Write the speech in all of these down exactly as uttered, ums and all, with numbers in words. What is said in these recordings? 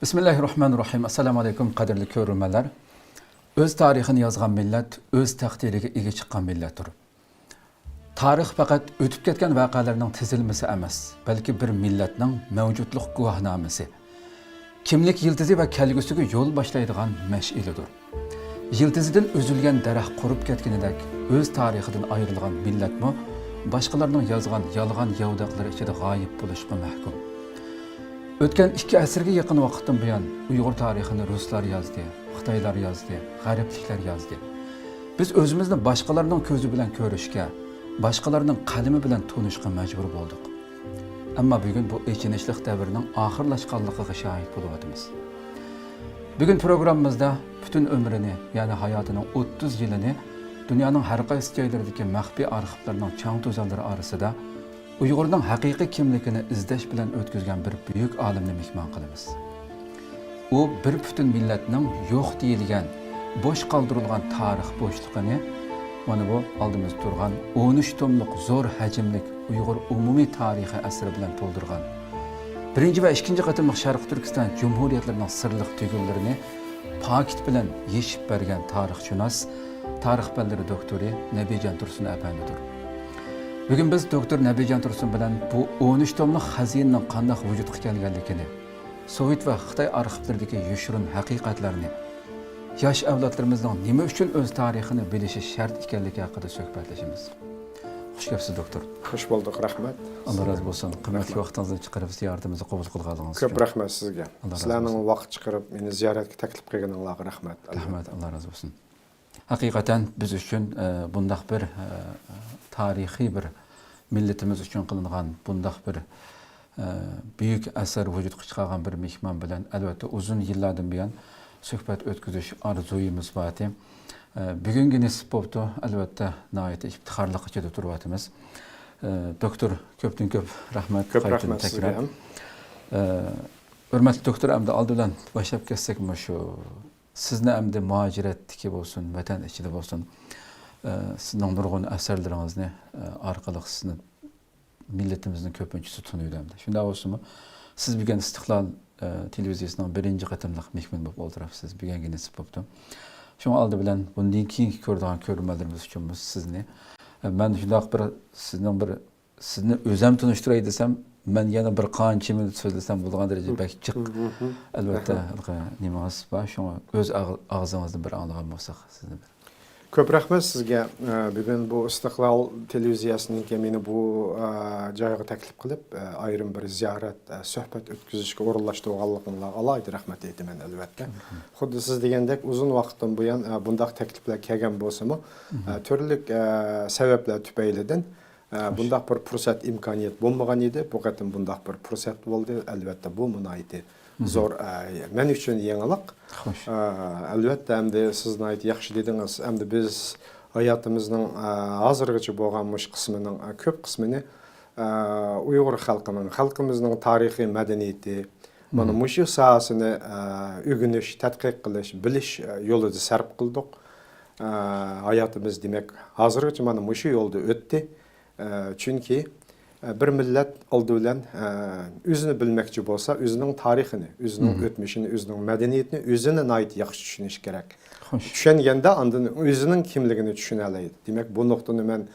بىسمىللاھىررەھمانىررەھىم. ئەسسالامۇ ئەلەيكۇم، قەدىرلىك كۆرۈرمەنلەر. ئۆز تارىخىنى يازغان مىللەت ئۆز تەقدىرىگە ئىگە چىققان مىللەتتۇر. تارىخ پەقەت ئۆتۈپ كەتكەن ۋەقەلەرنىڭ تىزىلمىسى ئەمەس، بەلكى بىر مىللەتنىڭ مەۋجۇتلۇق گۇۋاھنامىسى، كىملىك يىلتىزى ۋە كەلگۈسىگە يول باشلايدىغان مەشئىلىدۇر. يىلتىزىدىن ئۈزۈلگەن دەرەخ قۇرۇپ كەتكىنىدەك، ئۆز تارىخىدىن ئايرىلغان مىللەتمۇ باشقىلارنىڭ يازغان يالغان ياۋىداقلىرى ئىچىدە غايىب بولۇشقا مەھكۇم. ئۆتكەن ئىككى ئەسىرگە يېقىن ۋاقىتتىن بۇيان، ئۇيغۇر تارىخىنى رۇسلار يازدى، خىتايلار يازدى، غەربلىكلەر يازدى. بىز ئۆزىمىزنى باشقىلارنىڭ كۆزى بىلەن كۆرۈشكە، باشقىلارنىڭ قەلىمى بىلەن تونۇشقا مەجبۇر بولدۇق. ئەمما بۈگۈن بۇ ئېچىنىشلىق دەۋرنىڭ ئاخىرلاشقانلىقىغا شاھىت بولۇۋاتىمىز. بۈگۈن پروگراممىمىزدا پۈتۈن ئۆمرىنى، يەنى ھاياتىنىڭ ئوتتۇز يىلىنى دۇنيانىڭ ھەر قايسى جايلىرىدىكى مەخپىي ئارخىپلارنىڭ چاڭ توزانلىرى ئارىسىدا ئۇيغۇرنىڭ ھەقىقىي كىملىكىنى ئىزدەش بىلەن ئۆتكۈزگەن بىر بۈيۈك ئالىمنى مېھمان قىلىمىز. ئۇ بىر پۈتۈن مىللەتنىڭ يوق دېيىلگەن، بوش قالدۇرۇلغان تارىخ بوشلۇقىنى، مانا بۇ ئالدىمىزدا تۇرغان ئون ئۈچ توملۇق زور ھەجىملىك ئۇيغۇر ئومۇمىي تارىخىي ئەسىرى بىلەن تولدۇرغان، بىرىنچى ۋە ئىككىنچى قېتىملىق شەرقىي تۈركىستان جۇمھۇرىيەتلىرىنىڭ سىرلىق تۈگۈنلىرىنى پاكىت بىلەن يېشىپ بەرگەن تارىخشۇناس، تارىخ پەنلىرى دوكتورى نەبىجان تۇرسۇن ئەپەندىدۇر. بۈگۈن بىز دوكتور نەبىجان تۇرسۇن بىلەن بۇ ئون ئۈچ توملۇق خەزىنىنىڭ قانداق ۋۇجۇدقا كەلگەنلىكىنى، سوۋېت ۋە خىتاي ئارخىپلىرىدىكى يوشۇرۇن ھەقىقەتلەرنى، ياش ئەۋلادلىرىمىزنىڭ نېمە ئۈچۈن ئۆز تارىخىنى بىلىشى شەرت ئىكەنلىكى ھەققىدە سۆھبەتلىشىمىز. خۇش كەپسىز، دوكتور. خۇش بولدۇق، رەھمەت. ئاللا رازى بولسۇن. قىممەتلىك ۋاقتىڭىزنى چىقىرىپ زىيارىتىمىزنى قوبۇل قىلغانلىقىڭىز ئۈچۈن. كۆپ رەھمەت سىزگە. ئاللا رازى بولسۇن. سىلەرنىڭ ۋاقىت چىقىرىپ مېنى زىيارەتكە تەكلىپ قىلغىنىڭلارغا رەھمەت. رەھمەت، ئاللا رازى بولسۇن. ھەقىقەتەن بىز ئۈچۈن، ئە، بۇنداق بىر، ئە، تارىخىي بىر مىللىتىمىز ئۈچۈن قىلىنغان بۇنداق بىر، ئە، بۈيۈك ئەسەر ۋۇجۇدقا چىقارغان بىر مېھمان بىلەن ئەلۋەتتە ئۇزۇن يىللاردىن بۇيان سۆھبەت ئۆتكۈزۈش ئارزۇيىمىز بار ئىدى. ئە، بۈگۈنگە نېسىپ بوپتۇ. ئەلۋەتتە ناھايىتى ئىپتىخارلىق ئىچىدە تۇرۇۋاتىمىز. ئە، دوكتور، كۆپتىن كۆپ رەھمەت. كۆپ قايتىدىن رەھمەت سىزگە تەكرار. ھەم. ئە، ھۆرمەتلىك دوكتور، ئەمدى ئالدى بىلەن باشلاپ كەتسەك مۇشۇ سىزنى ئەمدى مۇھاجىرەتتىكى بولسۇن، ۋەتەن ئىچىدە بولسۇن، ئە، سىزنىڭ نۇرغۇن ئەسەرلىرىڭىزنى، ئە، ئارقىلىق سىزنى مىللىتىمىزنىڭ كۆپىنچىسى تونۇيدۇ ئەمدى. شۇنداق بولسىمۇ، سىز بۈگۈن ئىستىقلال، ئە، تېلېۋىزىيەسىنىڭ بىرىنچى قېتىملىق مېھمىنى بولۇپ ئولتۇرۇپسىز، بۈگۈنگە نېسىپ بوپتۇ. شۇڭا ئالدى بىلەن بۇندىن كېيىنكى كۆرىدىغان كۆرۈرمەنلىرىمىز ئۈچۈنمۇ سىزنى، ئە، مەن شۇنداق بىر سىزنىڭ بىر سىزنى ئۆزۈم تونۇشتۇراي دېسەم، مەن يەنە بىر قانچە مىنۇت سۆزلىسەم بولىدىغان دەرىجىدە بەك جىق. مم، مم. ئەلۋەتتە، رەھمەت. ھېلىقى نېمىڭىز بار، شۇڭا ئۆز ئاغ-، ئاغزىڭىزدىن بىر ئاڭلىغان بولساق سىزنى بىر. كۆپ رەھمەت سىزگە. ئە، بۈگۈن بۇ ئىستىقلال تېلېۋىزىيەسىنىڭكى مېنى بۇ، ئە، جايغا تەكلىپ قىلىپ، ئە، ئايرىم بىر زىيارەت، ئە، سۆھبەت ئۆتكۈزۈشكە ئورۇنلاشتۇرغانلىقىڭلارغا ئالاھىدە رەھمەت ئېيتىمەن، ئەلۋەتتە. مم. خۇددى سىز دېگەندەك ئۇزۇن ۋاقىتتىن بۇيان، ئە، بۇنداق تەكلىپلەر كەلگەن بولسىمۇ، ئە، تۈرلۈك، ئە، سەۋەبلەر تۈپەيلىدىن، ئە، بۇنداق بىر پۇرسەت، ئىمكانىيەت بولمىغان ئىدى. بۇ قېتىم بۇنداق بىر پۇرسەت بولدى. ئەلۋەتتە، بۇمۇ ناھايىتى زور، ئە، مەن ئۈچۈن يېڭىلىق. خوش. ئە، ئەلۋەتتە، ئەمدى سىز ناھايىتى ياخشى دېدىڭىز. ئەمدى بىز ھاياتىمىزنىڭ، ئە، ھازىرغىچە بولغان مۇشۇ قىسمىنىڭ، ئە، كۆپ قىسمىنى، ئە، ئۇيغۇر خەلقىنىڭ، خەلقىمىزنىڭ تارىخىي مەدەنىيىتى، مانا مۇشۇ ساھەسىنى، ئە، ئۆگىنىش، تەتقىق قىلىش، بىلىش، ئە، يولىدا سەرپ قىلدۇق. ئە، ھاياتىمىز، دېمەك، ھازىرغىچە مانا مۇشۇ يولدا ئۆتتى. ئە، چۈنكى، ئە، بىر مىللەت ئالدى بىلەن، ئە، ئۆزىنى بىلمەكچى بولسا، ئۆزىنىڭ تارىخىنى، ئۆزىنىڭ ئۆتمۈشىنى، ئۆزىنىڭ مەدەنىيىتىنى ئۆزىنى ناھايىتى ياخشى چۈشىنىشى كېرەك. خوش. چۈشەنگەندە ئاندىن ئۆزىنىڭ كىملىكىنى چۈشىنەلەيدۇ. دېمەك، بۇ نۇقتىنى مەن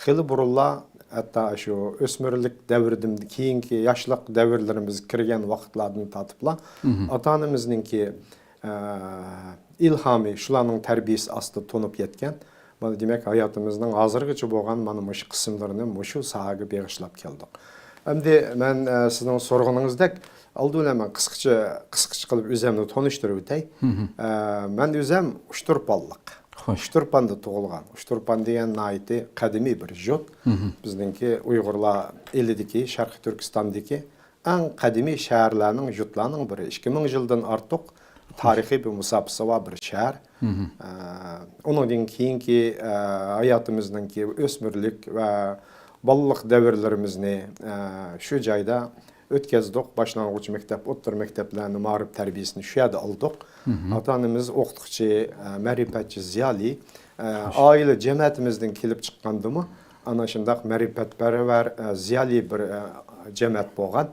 خېلى بۇرۇنلا، ھەتتا شۇ ئۆسمۈرلۈك دەۋرىدىن كېيىنكى ياشلىق دەۋرلىرىمىزگە كىرگەن ۋاقىتلاردىن تارتىپلا ئاتا-ئانىمىزنىڭكى، ئە، ئىلھامى، شۇلارنىڭ تەربىيىسى ئاستىدا تونۇپ يەتكەن. مانا، دېمەك، ھاياتىمىزنىڭ ھازىرغىچە بولغان مانا مۇشۇ قىسىملىرىنى مۇشۇ ساھەگە بېغىشلاپ كەلدۇق. ئەمدى مەن، ئە، سىزنىڭ سورىغىنىڭىزدەك، ئالدى بىلەن مەن قىسقىچە، قىسقىچە قىلىپ ئۆزۈمنى تونۇشتۇرۇۋېتەي. ئە، مەن ئۆزۈم ئۇچتۇرپانلىق. خوش. ئۇچتۇرپاندا تۇغۇلغان. ئۇچتۇرپان دېگەن ناھايىتى قەدىمىي بىر يۇرت. بىزنىڭكى ئۇيغۇرلار ئېلىدىكى، شەرقىي تۈركىستاندىكى ئەڭ قەدىمىي شەھەرلەرنىڭ، يۇرتلارنىڭ بىرى. ئىككى مىڭ يىلدىن ئارتۇق تارىخىي بىر مۇساپىسى بار بىر شەھەر. ئە، ئۇنىڭدىن كېيىنكى، ئە، ھاياتىمىزنىڭكى ئۆسمۈرلۈك ۋە بالىلىق دەۋرلىرىمىزنى، ئە، شۇ جايدا ئۆتكەزدۇق. باشلانغۇچ مەكتەپ، ئوتتۇرا مەكتەپلەرنى، مائارىپ تەربىيىسىنى شۇ يەردە ئالدۇق. ئاتا-ئانىمىز ئوقۇتقۇچى، ئە، مەرىپەتچى، زىيالىي. ئە، ئائىلە جەمەتىمىزدىن كېلىپ چىققاندىمۇ، ئانا شۇنداق مەرىپەتپەرۋەر، ئە، زىيالىي بىر، ئە، جەمەت بولغان.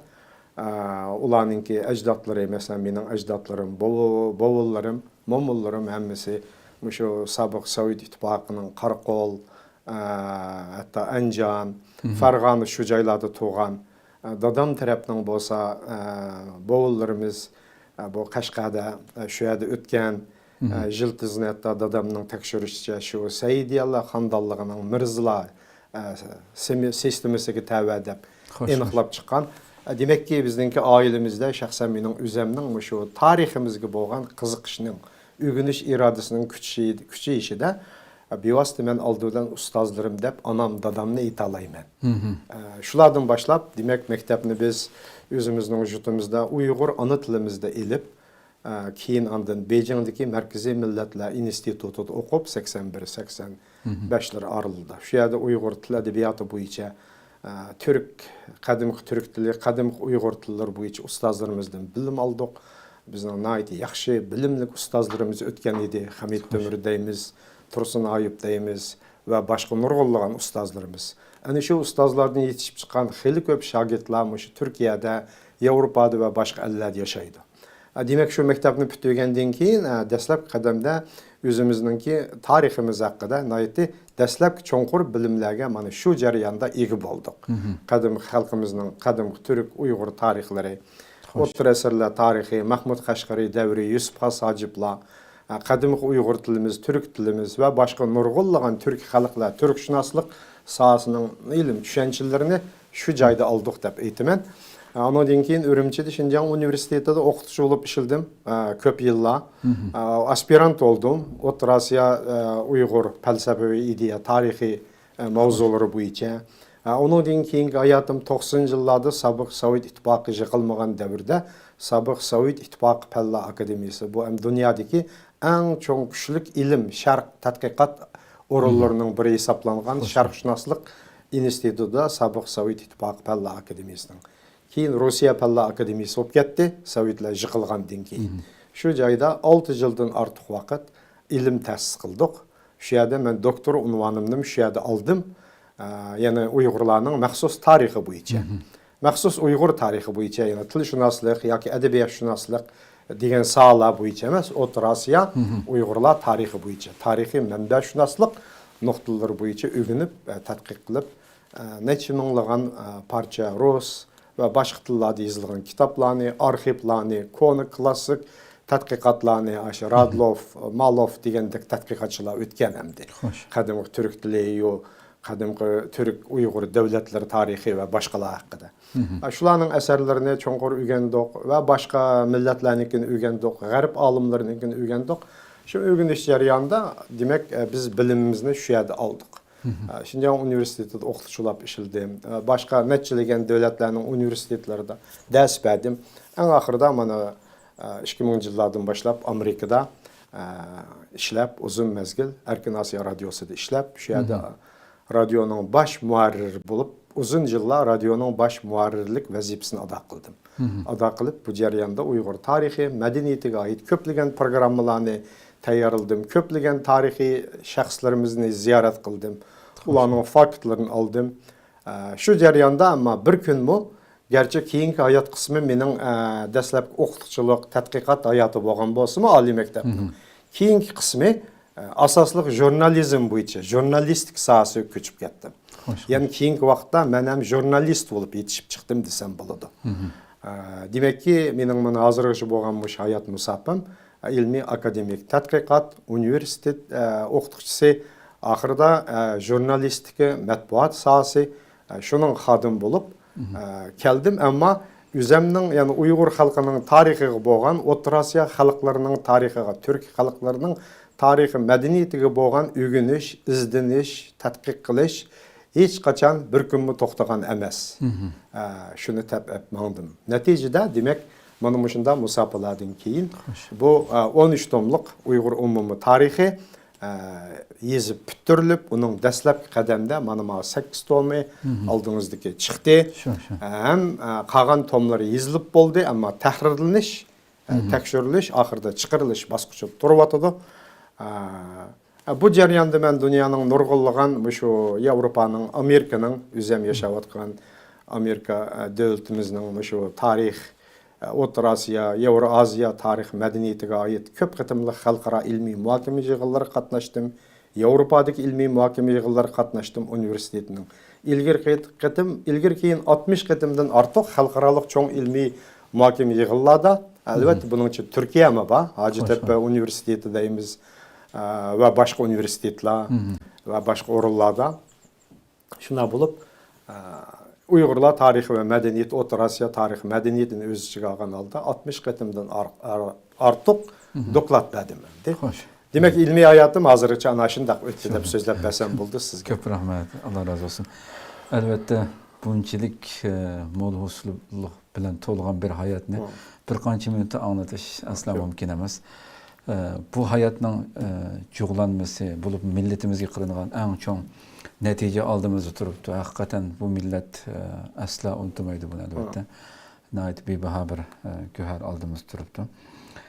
ئۇلارنىڭكى ئەجدادلىرى، مەسىلەن، مېنىڭ ئەجدادلىرىم، بوۋا-، بوۋىلىرىم، مومىلىرىم ھەممىسى مۇشۇ سابىق سوۋېت ئىتتىپاقىنىڭ قاراقول، ئە، ھەتتا ئەنجان، فەرغانە شۇ جايلاردا تۇغان. ئە، دادام تەرەپنىڭ بولسا، ئە، بوۋىلىرىمىز، ئە، بۇ قەشقەردە، ئە، شۇ يەردە ئۆتكەن، ئە، يىلتىزنى ھەتتا دادامنىڭ تەكشۈرۈشىچە شۇ سەئىدىيەللەر خاندانلىقىنىڭ مىرزىلار، ئە، سىمى-، سىستېمىسىگە تەۋە دەپ ئېنىقلاپ چىققان. ئە، دېمەككى، بىزنىڭكى ئائىلىمىزدە شەخسەن مېنىڭ ئۆزەمنىڭ مۇشۇ تارىخىمىزغا بولغان قىزىقىشنىڭ، ئۆگىنىش ئىرادىسىنىڭ كۈچىيى-، كۈچىيىشىدە، ئە، بىۋاسىتە مەن ئالدى بىلەن ئۇستازلىرىم دەپ ئانام، دادامنى ئېيتالايمەن. ئە، شۇلاردىن باشلاپ، دېمەك، مەكتەپنى بىز ئۆزىمىزنىڭ يۇرتىمىزدا ئۇيغۇر ئانا تىلىمىزدا ئېلىپ، ئە، كېيىن ئاندىن بېيجىڭدىكى مەركىزىي مىللەتلەر ئىنستىتۇتىدا ئوقۇپ، سەكسەن بىر، سەكسەن بەشلەر ئارىلىقىدا. شۇ يەردە ئۇيغۇر تىل ئەدەبىياتى بويىچە، ئە، تۈرك، قەدىمكى تۈرك تىلى، قەدىمكى ئۇيغۇر تىللىرى بويىچە ئۇستازلىرىمىزدىن بىلىم ئالدۇق. بىزنىڭ ناھايىتى ياخشى بىلىملىك ئۇستازلىرىمىز ئۆتكەن ئىدى. خەمىت تۆمۈر دەيمىز، تۇرسۇن ئايۇپ دەيمىز ۋە باشقا نۇرغۇنلىغان ئۇستازلىرىمىز. ئەنە شۇ ئۇستازلاردىن يېتىشىپ چىققان خېلى كۆپ شاگىرتلار مۇشۇ تۈركىيەدە، ياۋروپادا ۋە باشقا ئەللەردە ياشايدۇ. ئە، دېمەك، شۇ مەكتەپنى پۈتتۈرگەندىن كېيىن، ئە، دەسلەپكى قەدەمدە ئۆزىمىزنىڭكى تارىخىمىز ھەققىدە ناھايىتى دەسلەپكى چوڭقۇر بىلىملەرگە مانا شۇ جەرياندا ئىگە بولدۇق. قەدىمكى خەلقىمىزنىڭ، قەدىمكى تۈرك، ئۇيغۇر تارىخلىرى، ئوتتۇرا ئەسىرلەر تارىخى، مەھمۇد قەشقەرى دەۋرى، يۈسۈپ خاس ھاجىپلار، ئە، قەدىمكى ئۇيغۇر تىلىمىز، تۈرك تىلىمىز ۋە باشقا نۇرغۇنلىغان تۈركىي خەلقلەر، تۈركشۇناسلىق ساھەسىنىڭ ئىلىم چۈشەنچىلىرىنى شۇ جايدا ئالدۇق دەپ ئېيتىمەن. ئە، ئانىڭدىن كېيىن ئۈرۈمچىدە شىنجاڭ ئۇنىۋېرسىتېتىدا ئوقۇتقۇچى بولۇپ ئىشلىدىم، ئە، كۆپ يىللار. ئە، ئاسپىرانت بولدۇم. ئوتتۇرا ئاسىيا، ئە، ئۇيغۇر پەلسەپىۋى ئىدىيە تارىخى، ئە، ماۋزۇلىرى بويىچە. ئە، ئۇنىڭدىن كېيىنكى ھاياتىم توقسىنىنچى يىللاردا سابىق سوۋېت ئىتتىپاقى يىقىلمىغان دەۋردە سابىق سوۋېت ئىتتىپاقى پەنلەر ئاكادېمىيىسى، بۇ ھەم دۇنيادىكى ئەڭ چوڭ كۈچلۈك ئىلىم، شەرق تەتقىقات ئورۇنلىرىنىڭ بىرى ھېسابلانغان شەرقشۇناسلىق ئىنستىتۇتىدا سابىق سوۋېت ئىتتىپاقى پەنلەر ئاكادېمىيىسىنىڭ، كېيىن روسىيە پەنلەر ئاكادېمىيىسى بولۇپ كەتتى، سوۋېتلار يىقىلغاندىن كېيىن. شۇ جايدا ئالتە يىلدىن ئارتۇق ۋاقىت ئىلىم تەسىس قىلدۇق. شۇ يەردە مەن دوكتور ئۇنۋانىمنىمۇ شۇ يەردە ئالدىم. ئە، يەنى ئۇيغۇرلارنىڭ مەخسۇس تارىخى بويىچە. مەخسۇس ئۇيغۇر تارىخى بويىچە، يەنى تىلشۇناسلىق ياكى ئەدەبىياتشۇناسلىق دېگەن ساھەلەر بويىچە ئەمەس، ئوتتۇرا ئاسىيا ئۇيغۇرلار تارىخى بويىچە، تارىخىي مەنبەشۇناسلىق نۇقتىلىرى بويىچە ئۆگىنىپ، ئە، تەتقىق قىلىپ، ئە، نەچچە مىڭلىغان، ئە، پارچە رۇس ۋە باشقا تىللاردا يېزىلغان كىتابلارنى، ئارخىپلارنى، كونا كلاسسىك تەتقىقاتلارنى، ئاشۇ رادلوف، مالوف دېگەندەك تەتقىقاتچىلار ئۆتكەن ئەمدى. قەدىمكى تۈرك تىلى، يو-، قەدىمكى تۈرك ئۇيغۇر دۆلەتلىرى تارىخى ۋە باشقىلار ھەققىدە. ئە، شۇلارنىڭ ئەسەرلىرىنى چوڭقۇر ئۆگەندۇق ۋە باشقا مىللەتلەرنىڭكىنى ئۆگەندۇق، غەرب ئالىملىرىنىڭكىنى ئۆگەندۇق. شۇ ئۆگىنىش جەريانىدا، دېمەك، ئە، بىز بىلىمىمىزنى شۇ يەردە ئالدۇق. ئە، شىنجاڭ ئۇنىۋېرسىتېتىدا ئوقۇتقۇچى بولۇپ ئىشلىدىم. ئە، باشقا نەچچىلىگەن دۆلەتلەرنىڭ ئۇنىۋېرسىتېتلىرىدا دەرس بەردىم. ئەڭ ئاخىرىدا مانا، ئە، ئىككى مىڭىنچى يىللاردىن باشلاپ ئامېرىكىدا، ئە، ئىشلەپ، ئۇزۇن مەزگىل ئەركىن ئاسىيا رادىيوسىدا ئىشلەپ، شۇ يەردە رادىيونىڭ باش مۇھەررىرى بولۇپ، ئۇزۇن يىللار رادىيونىڭ باش مۇھەررىرلىك ۋەزىپىسىنى ئادا قىلدىم. ئادا قىلىپ، بۇ جەرياندا ئۇيغۇر تارىخى، مەدەنىيىتىگە ئائىت كۆپلىگەن پروگراممىلارنى تەييارلىدىم، كۆپلىگەن تارىخىي شەخسلىرىمىزنى زىيارەت قىلدىم، ئۇلارنىڭ فاكتلىرىنى ئالدىم. ئە، شۇ جەرياندا ئەمما بىر كۈنمۇ، گەرچە كېيىنكى ھايات قىسمى مېنىڭ، ئە، دەسلەپكى ئوقۇتقۇچىلىق، تەتقىقات ھاياتى بولغان بولسىمۇ، ئالىي مەكتەپنىڭ كېيىنكى قىسمى، ئە، ئاساسلىق ژۇرنالىزم بويىچە، ژۇرنالىستىكا ساھەسىگە كۆچۈپ كەتتىم. يەنى كېيىنكى ۋاقىتتا مەن ھەم ژۇرنالىست بولۇپ يېتىشىپ چىقتىم دېسەم بولىدۇ. ئە، دېمەككى، مېنىڭ مانا ھازىرغىچە بولغان مۇشۇ ھايات مۇساپىم، ئىلمىي ئاكادېمىك تەتقىقات، ئۇنىۋېرسىتېت، ئە، ئوقۇتقۇچىسى، ئاخىرىدا، ئە، ژۇرنالىستىكا، مەتبۇئات ساھەسى، ئە، شۇنىڭغا خادىم بولۇپ، ئە، كەلدىم. ئەمما ئۆزەمنىڭ، يەنى ئۇيغۇر خەلقىنىڭ تارىخىغا بولغان، ئوتتۇرا ئاسىيا خەلقلىرىنىڭ تارىخىغا، تۈرك خەلقلىرىنىڭ تارىخىي مەدەنىيىتىگە بولغان ئۆگىنىش، ئىزدىنىش، تەتقىق قىلىش ھېچقاچان بىر كۈنمۇ توختىغان ئەمەس. ئە، شۇنى تەپ ئەپ ماڭدىم. نەتىجىدە، دېمەك، مانا مۇشۇنداق مۇساپىلاردىن كېيىن بۇ، ئە، ئون ئۈچ توملۇق ئۇيغۇر ئومۇمىي تارىخى، ئە، يېزىپ پۈتتۈرۈلۈپ، ئۇنىڭ دەسلەپكى قەدەمدە مانا ماۋۇ سەككىز تومى ئالدىڭىزدىكى چىقتى. ئە، ھەم، ئە، قالغان توملىرى يېزىلىپ بولدى، ئەمما تەھرىرلىنىش، ئە، تەكشۈرۈلۈش، ئاخىرىدا چىقىرىلىش باسقۇچىدا تۇرۇۋاتىدۇ. ئە، ئە، بۇ جەرياندا مەن دۇنيانىڭ نۇرغۇنلىغان، مۇشۇ ياۋروپانىڭ، ئامېرىكىنىڭ، ئۆزۈم ياشاۋاتقان ئامېرىكا، ئە، دۆلىتىمىزنىڭ مۇشۇ تارىخ، ئە، ئوتتۇرا ئاسىيا، ياۋرو ئازىيا تارىخ مەدەنىيىتىگە ئائىت كۆپ قېتىملىق خەلقئارا ئىلمىي مۇھاكىمە يىغىنلىرىغا قاتناشتىم. ياۋروپادىكى ئىلمىي مۇھاكىمە يىغىنلىرىغا قاتناشتىم ئۇنىۋېرسىتېتنىڭ. ئىلگىرىكى قېتىم، ئىلگىرى كېيىن ئاتمىش قېتىمدىن ئارتۇق خەلقئارالىق چوڭ ئىلمىي مۇھاكىمە يىغىنلاردا، ئەلۋەتتە، بۇنىڭ ئىچىدە تۈركىيەمۇ بار. ھاجىتەپە ئۇنىۋېرسىتېتى دەيمىز، ئە، ۋە باشقا ئۇنىۋېرسىتېتلار ۋە باشقا ئورۇنلاردا. شۇنداق بولۇپ، ئە، ئۇيغۇرلار تارىخى ۋە مەدەنىيىتى، ئوتتۇرا ئاسىيا تارىخى مەدەنىيىتىنى ئۆز ئىچىگە ئالغان ھالدا ئاتمىش قېتىمدىن ئار-، ئار-، ئارتۇق دوكلات بەردىم. دېمەك، ئىلمىي ھاياتىم ھازىرغىچە ئانا شۇنداق ئۆتتى دەپ سۆزلەپ بەرسەم بولدى سىزگە. كۆپ رەھمەت، ئاللا رازى بولسۇن. ئەلۋەتتە، بۇنچىلىك، ئە، مول ھوسۇللۇق بىلەن تولغان بىر ھاياتنى بىر قانچە مىنۇتتا ئاڭلىتىش ئەسلا مۇمكىن ئەمەس. ئە، بۇ ھاياتنىڭ، ئە، جۇغلانمىسى بولۇپ، مىللىتىمىزگە قىلىنغان ئەڭ چوڭ نەتىجە ئالدىمىزدا تۇرۇپتۇ. ھەقىقەتەن بۇ مىللەت، ئە، ئەسلا ئۇنتۇمايدۇ بۇنى، ئەلۋەتتە. ناھايىتى بىباھا بىر، ئە، گۆھەر ئالدىمىزدا تۇرۇپتۇ.